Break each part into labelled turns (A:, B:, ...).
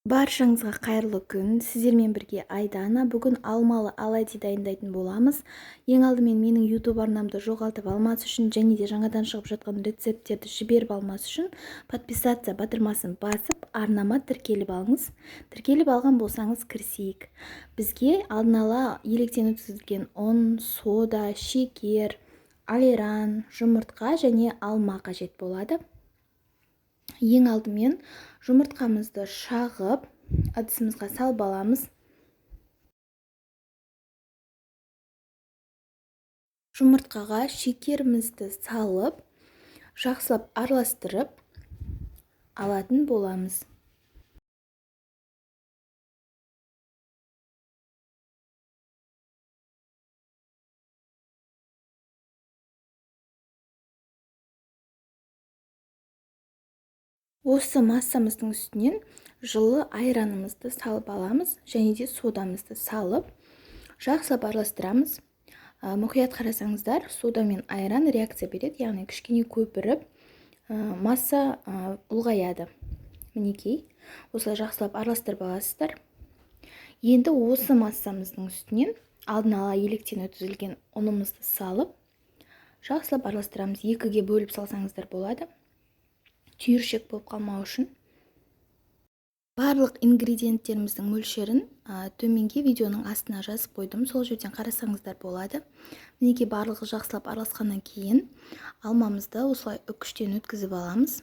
A: Баршаңызға қайырлы күн. Сіздермен бірге Айдана. Бүгін алмалы оладьи дайындайтын боламыз. Ең алдымен менің YouTube арнамды жоғалтып алмас үшін және де жаңадан шығып жатқан рецепттерді жіберіп алмас үшін подписаться батырмасын басып, арнама тіркеліп алыңыз. Тіркеліп алған болсаңыз, кірісейік. Бізге алдын ала електен өткізілген ұн, сода, шекер, айран, жұмыртқа және алма қажет болады. Ең алдымен жұмыртқамызды шағып, ыдысымызға салып аламыз. Жұмыртқаға шекерімізді салып, жақсылап араластырып алатын боламыз. Осы массамыздың үстінен жылы айранымызды салып аламыз және де содамызды салып, жақсылап араластырамыз. Мұқият қарасаңыздар, сода мен айран реакция береді, яғни кішкене көпіріп, масса ұлғаяды. Мінекей, осылай жақсылап араластырып аласыздар. Енді осы массамыздың үстінен алдын ала електен өткізілген ұнымызды салып, жақсылап араластырамыз. Екіге бөліп салсаңыздар болады, түйіршек болып қалмау үшін. Барлық ингредиенттеріміздің мөлшерін төменге видеоның астына жазып қойдым, сол жерден қарасаңыздар болады. Мінекей, барлығы жақсылап араласқаннан кейін алмамызды осылай үкіштен өткізіп аламыз.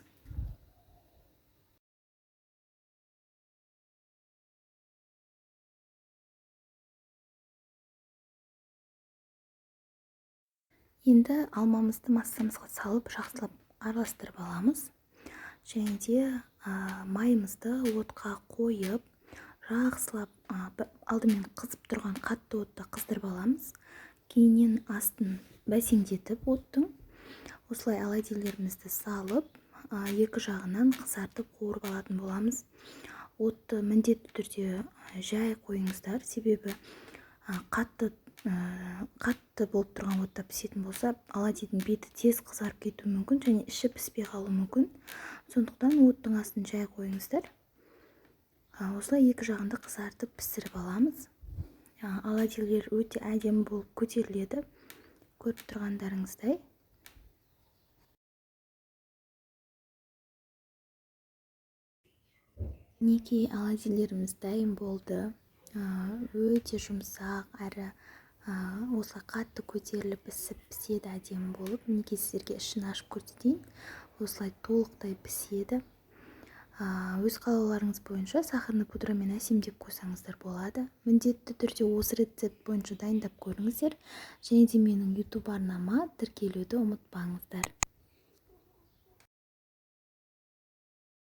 A: Енді алмамызды массамызға салып, жақсылап араластырып аламыз. Және де майымызды отқа қойып, жақсылап, алдымен қызып тұрған қатты отта қыздырып аламыз. Кейіннен астын бәсеңдетіп оттың, осылай оладьилерімізді салып, екі жағынан қызартып қуырып алатын боламыз. Отты міндетті түрде жай қойыңыздар, себебі қатты болып тұрған отта пісетін болса, оладьидің беті тез қызарып кетуі мүмкін және іші піспей қалуы мүмкін. Сондықтан оттың астын жай қойыңыздар. Осылай екі жағында қызартып пісіріп аламыз. Оладьилер өте әдемі болып көтеріледі, көріп тұрғандарыңыздай. Мінекей, оладьилеріміз дайын болды. Өте жұмсақ, әрі осылай қатты көтеріліп пісіп піседі әдемі болып. Мінекей, сіздерге ішін ашып көрсетейін. Осылай толықтай піседі. Өз қалауларыңыз бойынша сахарный пудрамен әсемдеп қойсаңыздар болады. Міндетті түрде осы рецепт бойынша дайындап көріңіздер. Және де менің YouTube арнама тіркелуді ұмытпаңыздар.